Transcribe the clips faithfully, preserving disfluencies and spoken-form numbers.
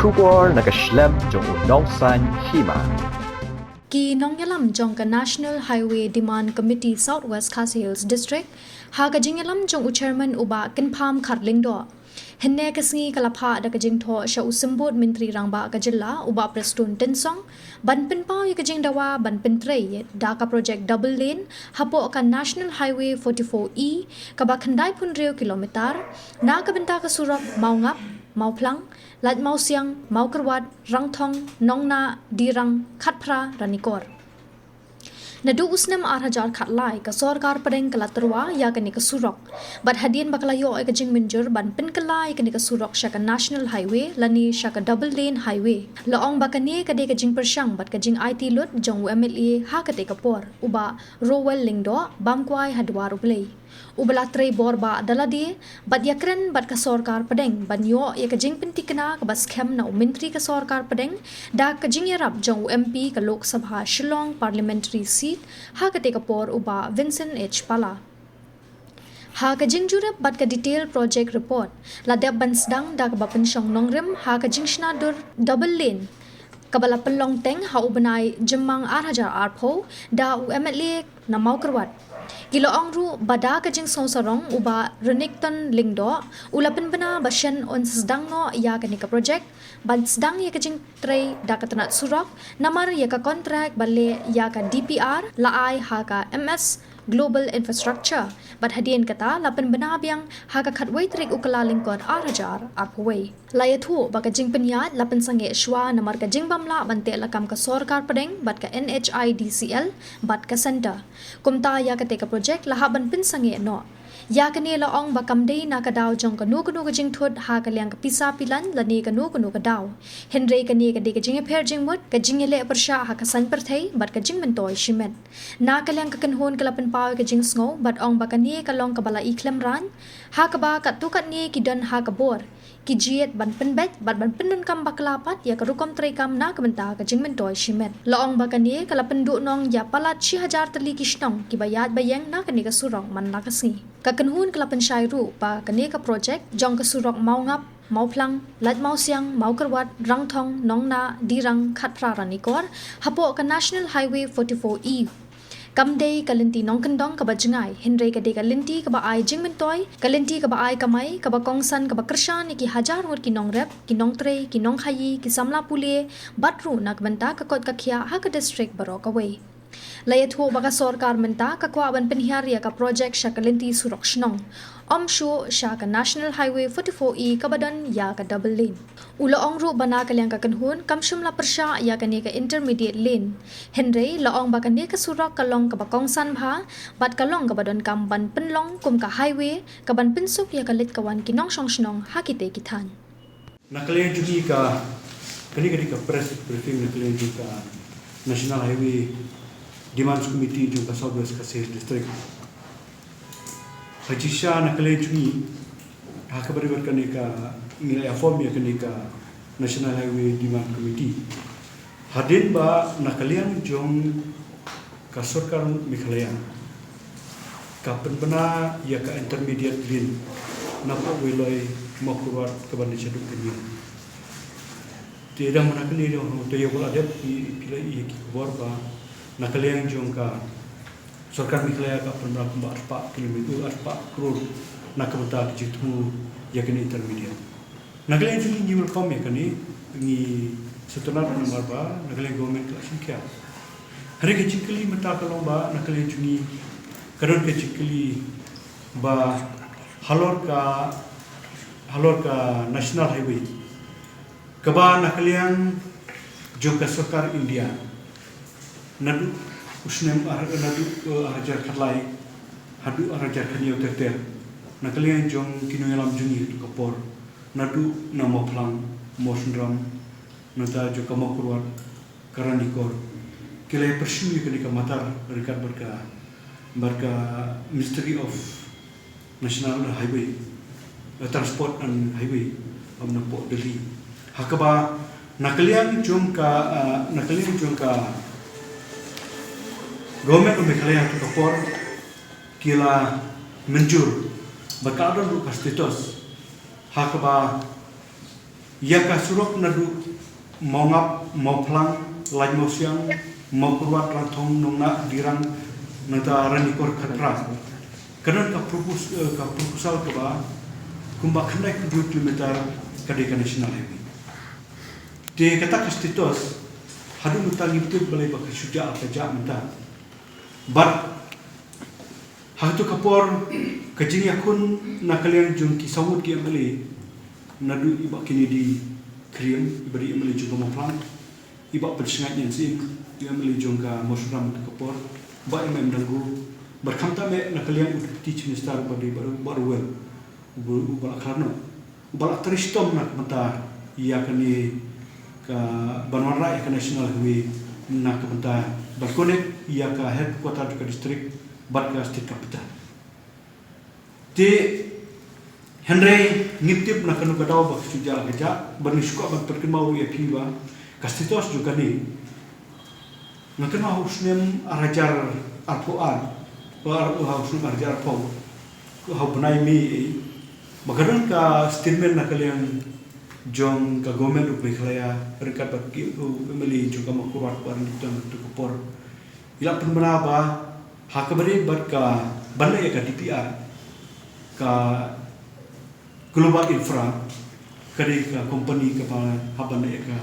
Khubor na ka shlem jong u nongsaiñ hima. Ki nongïalam jong ka National Highway Demand Committee South West Khasi Hills District, ha ka jingïalam jong u chairman u Bah Kynpham Kharlyngdoh. Hynne ka sngi ka la phah da ka jingthoh sha u Symbud Myntri Rangbah ka jylla u Bah Prestone Tynsong, ban pynpaw ïa ka jingdawa ban pyntrei da ka projek double lane hapoh ka National Highway forty-four E, kaba khyndai phew hynriew kilometer, na ka bynta ka surok Mawngap, Mawphlang, Laitmawsiang, Mawkyrwat, Rangthong, Nongnah, Dirang, Khatphra, Ranikor. Naduh u snem ar hajar khatlai, ka sorkar pdeng ka la tyrwa ïa kane ka surok. Bad hadien ba ka la ïoh ïa ka jingmynjur ban pynkylla ïa kane ka surok sha ka National Highway lane sha ka double lane highway, la ong ba kane ka dei ka jingpyrshang bad ka jingaiti lut jong u M L A ha katei ka por, u Bah Rowell Lyngdoh, bam kwai ha dwar U Blei. U ba la trei bor bah da lade bad ïakren bad ka sorkar pdeng ban ïoh ïa ka jingpyntikna kaba skhem na u Myntri ka sorkar pdeng da ka jingïarap jong u M P ka Lok Sabha Shillong Parliamentary Seat ha katei ka por, u Bah Vincent H Pala. Ha ka jingjurip bad ka detail project report, la dep ban sdang da kaba pynshong nongrim ha ka jingshna dur double lane, kaba la pynlong teng ha u bnai Jymmang ar hajar arphew da u M L A na Mawkyrwat. Ki la ong ruh ba da ka jingsngew sarong u Bah Renikton Lyngdoh u la pynbna ba shen un sdang noh ïa kane ka projek, ban sdang ïa ka jingtrei da ka tnat surok, namar ïa ka kontrak ba leh ïa ka D P R la ai ha ka M S Global Infrastructure, bad hadien kata la pynbna biang ha ka khatwei tarik u Kyllalyngkot ar hajar arphew wei. La ïathuh ba ka jingpynïaid la pynsangeh shuwa namar ka jingbym lah ban teh lakam ka sorkar pdeng bad ka N H I D C L bad ka Centre. Kumta ïa katei ka projek la hap ban pynsangeh noh. Ïa kane la ong ba kam dei na ka daw jong kano kano ka jingthut ha ka liang ka pisa pilan lane kano kano ka daw. Hynrei kane ka dei ka jingïapher jingmut, ka jingïaleh pyrshah ha ka saiñ pyrthei bad ka jingmyntoi shimet. Na ka liang ka kynhun ka la pynpaw ïa ka jingsngew bad ong ba kane ka long kaba la i khlem raiñ, ha kaba katto katne ki don ha ka bor, ki jied ban pynbeit bad ban pyndonkam bakla pat ïa ka rukom treikam na ka bynta ka jingmyntoi shimet. La ong ba kane ka la pynduh nong ïa palat shi hajar tylli ki shnong kiba ïaid ba ïeng na kane ka surok man la ka sngi. Ka kynhun ka la pynshai ruh ba kane ka projek jong ka surok Mawngap, Mawphlang, Laitmawsiang, Mawkyrwat, Rangthong, Nongnah, Dirang, Khatphra, Ranikor, hapoh ka National Highway forty-four E, kam dei ka lynti nongkyndong kaba jngai, hynrei ka dei ka lynti kaba ai jingmyntoi, ka lynti kaba ai kamai, kaba kongsan, kaba kyrshan ïa ki hajar ngut ki nongrep, ki nongtrei, ki nongkhaïi, ki samla pule, bad ruh na ka bynta ka koit ka khiah ha ka district baroh kawei. La ïathuh ba ka sorkar mynta ka kwah ban pynhiar ïa ka projek sha ka lynti surok shnong, ym shuh sha ka National Highway forty-four E kaba don ïa ka double lane. U la ong ruh ba na ka liang ka kynhun kam shym la pyrshah ïa kane ka intermediate lane. Hynrei la ong ba kane ka surok ka long kaba kongsan bha bad ka long kaba donkam ban pynlong kum ka highway kaban pynsuk ïa ka leit ka wan ki nongshong shnong ha kitei ki thaiñ. Na ka liang jong ngi ka, kane ka dei ka press briefing na ka liang jong ka National Highway Demands Committee jong ka South West Khasi Hills District. Ha jingshisha na ka liang jong ngi, ha kaba ïadei bad kane ka, ngi la ïa form ïa kane ka National Highway Demand Committee. Hadien ba na ka liang jong ka sorkar Meghalaya ka pynbna ïa ka intermediate lane napoh Weiloi Mawkyrwat kaba na shaduh ka Niam. Te dang mynta kane dang hangto ïa ka la dep ki, phi la ïohi ïa ki khubor ba na ka liang jong ka sorkar Meghalaya ka pynbna kumba arspah kilometer, arspah klur na ka bynta ka jingthmu ïa kane intermediate. Na ka liang jong ngi ngi welcome ïa kane, ngi sngewtynnat namar ba na ka liang government ka la shim khia. Hynrei ka jingkylli mynta ka long ba na ka liang jong ngi ka don ka jingkylli ba halor ka, halor ka National Highway kaba na ka liang jong ka sorkar India, naduh u snem ar, naduh, eh, ar hajar khatlai haduh ar hajar khathynñiew ter ter, na ka liang jong ki nongïalam jong ngi ha kato ka por, naduh na Mawphlang, Mawsynram, nangta jong ka Mawkyrwat, ka Ranikor, ki la ïa pursue ïa kane ka matter ryngkat bad ka, bad ka Ministry of National Highway, eh, Transport and Highway, um, napoh Delhi. Ha kaba na ka liang jong ka, eh, na ka liang jong ka Government of Meghalaya ha kato ka por ki la mynjur ba ka don ruh ka status ha kaba Ïa ka surok naduh Mawngap, Mawphlang, Laitmawsiang, Mawkyrwat, Rangthong, Nongna, Dirrang, nangta Ranikor Khatphra. Ka don ka propos-, eh, ka proposal kaba kumba khyndai phew kilometer ka dei ka national highway. Te kata ka status, haduh mynta ngim tip balei ba ka shu jah ka jah mynta. Bad ha kato ka por, ka jingïakhun na ka liang jong ki saw ngut ki M L A, naduh i Bah Kennedy Khyriem, i ba dei M L A jong ka Mawphlang, i Bah Pynsngaid Nyansiem, i M L A jong ka Mawshynram kato ka por, Bah M M Danggu, bad khamtam eh na ka liang u Deputy Chief Minister ba dei Bah, Bah Ruwel, u ba, u ba la khlad noh. Ba la trei shitom na ka bynta ïa kane ka ban wanrah ïa ka national highway na ka bynta ban connect ïa ka headquarter jong ka district bad ka state capital. Te hynrei ngim tip na kano ka daw ba ka shu jah la ka jah, bad ngi shu kwah ban pynkynmaw ïa phi ba ka status jong kane Nga kynmaw ha u snem ar hajar arphew ar, ha u snem ar hajar arphew, ha u bnai May, ba ka don ka statement na ka liang jong ka government of Meghalaya ryngkat bad ki, u M L A jong ka Mawkyrwat ba ring dang tu ka por. I la pynbna ba ha kaba ïadei bad ka ban leh ïa ka D P R, ka Global Infra ka dei ka company kaba hap ban leh ïa ka,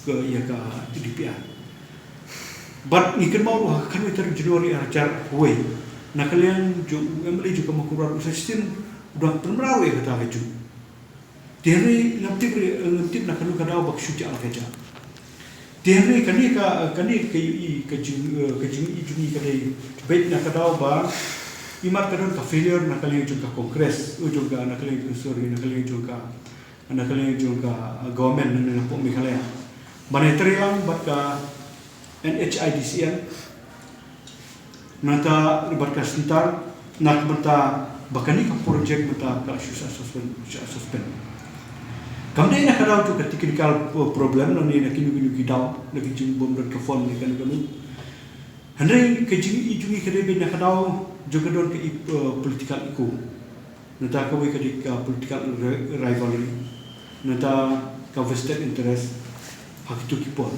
ka, ïa ka D P R. Bad ngi kynmaw ruh ha ka khatwei tarik January ar hajar arphew wei, na ka liang jong u M L A jong ka Mawkyrwat u Sir Sixteen u dang pynbna ruh ïa kata ka juh. Te hynrei ngam tip ruh, ngam tip na kano ka daw ba ka shu jah la ka jah. Te hynrei kane ka, kane ka ïohi, ka jing, eh, ka jingïohi jong ngi ka dei beit na ka daw ba i mat ka don ka failure na ka liang jong ka Congress, eh, jong ka, na ka liang jong, sorry, na ka liang jong ka, na ka liang jong ka, eh, government na, na pdeng Meghalaya. Ban ïatrei lang bad ka N H I D C L, nangta bad ka Centre, na ka bynta ba kane ka project mynta ka shu shah suspend, shah suspend. Kam dei na ka daw jong ka technical, uh, problem, lane na kino kino ki daw, na ki jingbym don ka fund ne kano kano. Hynrei ka jingïohi jong ngi ka dei beit na ka daw jong ka don ka i-, uh, political ego. Nangta kawei ka dei ka political ri-, rivalry. Nangta ka vested interest ha kito ki por.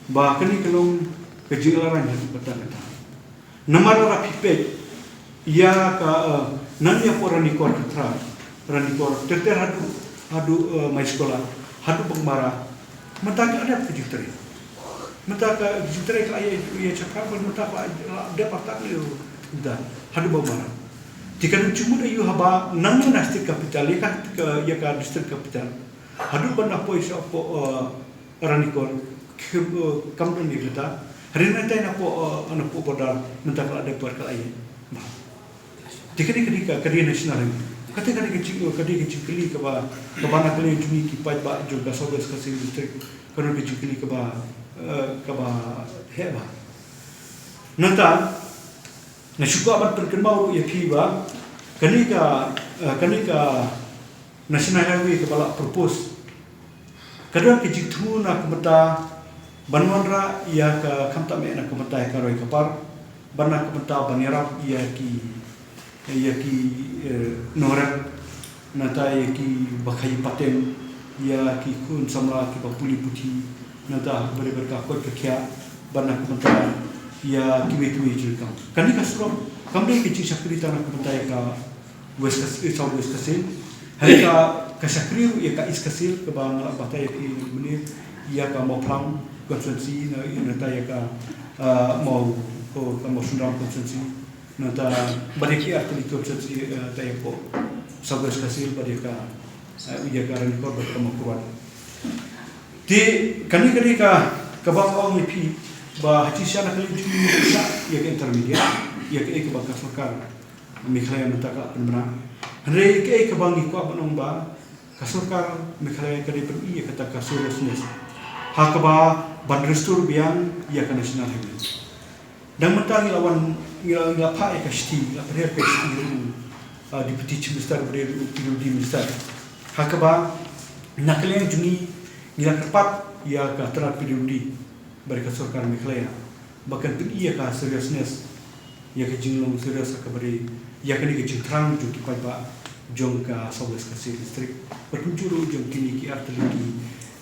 Ba kane ka long ka jingïalehrain ha kito ki por. Namar lada phi peit ïa ka, eh, nangne hapoh Ranikor Khatphra, Ranikor ter ter haduh, haduh, eh, Maishkula, haduh Bangmara, mynta ka la dep ka jingtrei. Mynta ka jingtrei ka la ïa, ïa shaphrang, mynta ka la dep artat ne mynta haduh Bangmara. Te kan jingmut aïu haba nangne na state capital, ïa ka, ka, ïa ka district capital, haduh ban da poi shapoh, eh, Ranikor, khem, eh, kam don ïa kata. Hynrei nangta napoh, eh, napoh border, mynta ka la dep, ka la ïa. Bah. Te kane ka dei ka, ka dei national highway. Kata ka dei ka jing, eh, ka dei ka jingkylli kaba, kaba na ka liang jong ngi ki paidbah jong ka South West Khasi Hills District, ka don ka jingkylli kaba, eh, kaba heh bha. Nangta, nga shu kwah ban pynkynmaw ruh ïa phi ba kane ka, eh, kane ka National Highway kaba la propose ka don ka jingthmu na ka bynta ban wanrah ïa ka, khamtam eh na ka bynta ïa ka roi ka par, bad na ka bynta ban ïarap ïa ki, ïa ki, eh, nongrep, nangta ïa ki ba khaïi pateng, ïa ki khun samla kiba pule puthi, nangta ha kaba ïadei bad ka koit ka khiah, bad na ka bynta ïa kiwei kiwei jingkam. Kane ka surok kam dei ka jingshakri tang na ka bynta ïa ka West Khasi, eh, South West Khasi Hills. Hynrei ka, ka shakri ruh ïa ka East Khasi Hills kaba nga la batai ïa phi mynne, ïa ka Mawphlang constituency, na, nangta ïa ka, ah, Maw, ko, ka Mawshynrang constituency, nangta bad ïa ki artylli constituency, eh, ta ïa ko South West Khasi Hills bad ïa ka, eh, ïa ka Ranikor bad ka Mawkyrwat. Te kane ka dei ka, kaba nga ong ïa phi ba ha jingshisha na ka liang jong ngi ngi shah ïa ka intermediate, ïa kaei kaba ka sorkar Meghalaya mynta ka la pynbna. Hynrei kaei kaba ngi kwah ban ong ba ka sorkar Meghalaya ka dei ban i ïa kata ka seriousness ha kaba ban restore biang ïa ka national highway. Dang mynta ngi la wan, ngi la, ngi la phah ïa ka shithi, ngi la pynhiar ka shithi ruh, uh, Deputy Chief Minister bad ruh P W D Minister. Ha kaba na ka liang jong ngi ngi la kyrpad ïa ka tnad P W D bad ka sorkar Meghalaya ba kan pyni ïa ka seriousness, ïa ka jinglong serious ha kaba ïadei ïa kane ka jingthrang jong ki paidbah jong ka South West Khasi District. Bad kumjuh ruh jong kine ki artylli ki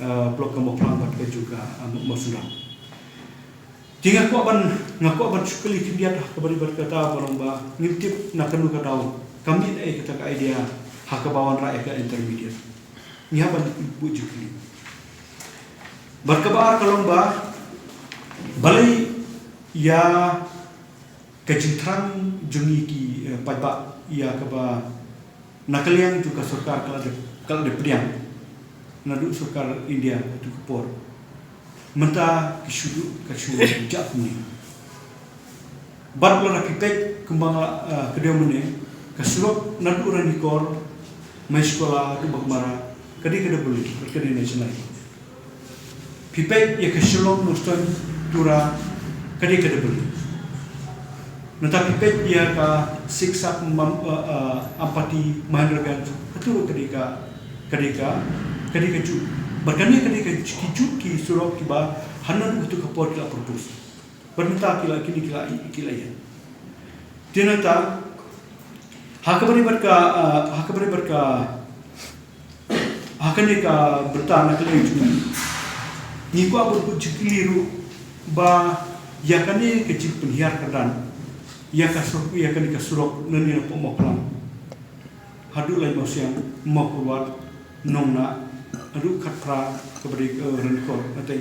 uh, block ka Mawphlang bad ka jong ka uh, Mawsynram. Te nga kwah ban, nga kwah ban shu kylli khyndiat ha kaba ri bad kata ba long ba ngim tip na kano ka daw ka mih ei kata ka idea ha kaba wanrah ïa ka intermediate. Ngi hap ban buh jingkylli. Bad kaba ar ka long ba balei ïa ka jingthrang jong ngi ki eh, paidbah ïa kaba na ka liang jong ka sorkar ka la dep ka la dep pdiang naduh sorkar India ha tu ka por. Mynta ki shu duh ka shu jah kumne. Bad lada phi peit kumba nga la eh, ka dei mynne ka surok naduh Ranikor, Mahiskuala, Duhbakmara, ka dei ka double lane, ka dei national. Phi peit ïa ka Shillong, Nongstoiñ, Tura, ka dei ka double lane. Nangta phi peit ïa ka Siksak, Mam, uh, uh, Ampati, Mahendraganj, ka tu ka dei ka, ka dei ka, ka dei ka juh. Bad kane ka dei ka ki juh ki surok kiba hana duh tu ka por ki la propose. Bad mynta ki la kine ki la ki la ïa. Te nangta ha kaba ri bad ka, uh, ha kaba ri bad ka Ha kane ka bynta na ka liang jong ngi, ngi kwah ban buh jingkylli ruh ba ïa kane ka jingpynhiar kyrdan ïa ka sur ïa kane ka surok nangne na Mawphlang haduh Laitmawsiang, Mawkyrwat, Nongnah, haduh Khatphra kaba dei Ranikor. Nangta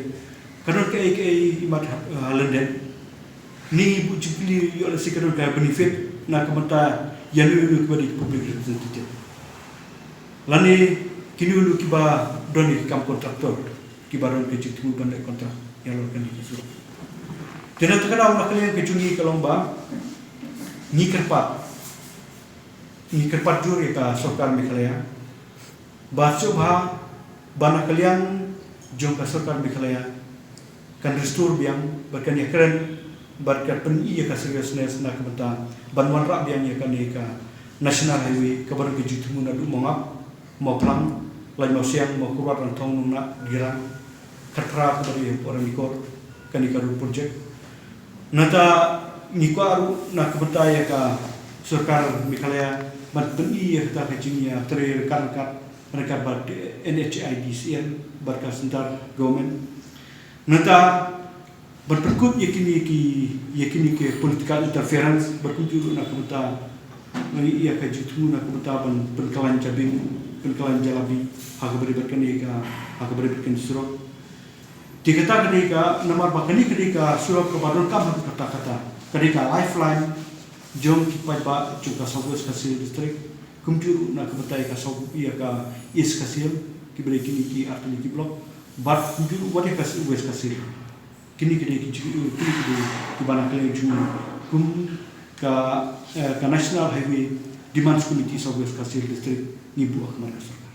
ka don kaei kaei imat ha lyndet. Ngi buh jingkylli ïoh lehse ka don ka benefit na ka bynta ïano ïano kiba dei public representative. Lane kino kino kiba don ki kam contractor kiba don ka jingthmu ban leh contract ïalor kane ka surok. Te na kata ka daw na ka liang ka jong ngi ka long ba ngi kyrpad, ngi kyrpad jur ïa ka sorkar Meghalaya ba sngewbha ba na ka liang jong ka sorkar Meghalaya kan restore biang bad kan ïakren bad kan pyni ïa ka seriousness na ka bynta ban wanrah biang ïa kane ka National Highway kaba don ka jingthmu naduh Mawngap, Mawphlang, Laitmawsiang, Mawkyrwat, Ranthong, Nongnah, Girang, Khatphra kaba dei hapoh Ranikor, kane ka road project. Nangta ngi kwah ruh na ka bynta ïa ka sorkar Meghalaya ban pyni ïa kata ka jingïatrei ryngkat ryngkat ryngkat bad N H I D C L bad ka central government. Nangta ban pynkut ïa kine ki ïa kine ki political interference bad kumjuh ruh na ka bynta ïa ka jingthmu na ka bynta ban pynkylla jabieng, pynkylla jalabi ha kaba ri bad kane ka ha kaba ri bad kane surok. Te kata ka dei ka namar ba kane ka dei ka surok kaba donkam ha kata kata ka dei ka lifeline jong ki paidbah jong ka South West Khasi Hills District. Kumjuh ruh na ka bynta ïa ka South ïa ka East Khasi Hills kiba dei kine ki artylli ki block bad kumjuh ruh wat ïa ka West Khasi Hills. Kine ki dei ki jingïohi, kine ki dei kiba na ka liang jong ngi kum ka eh, ka National Highway Demands Committee South West Khasi Hills District ngi buh ha khmat ka sorkar.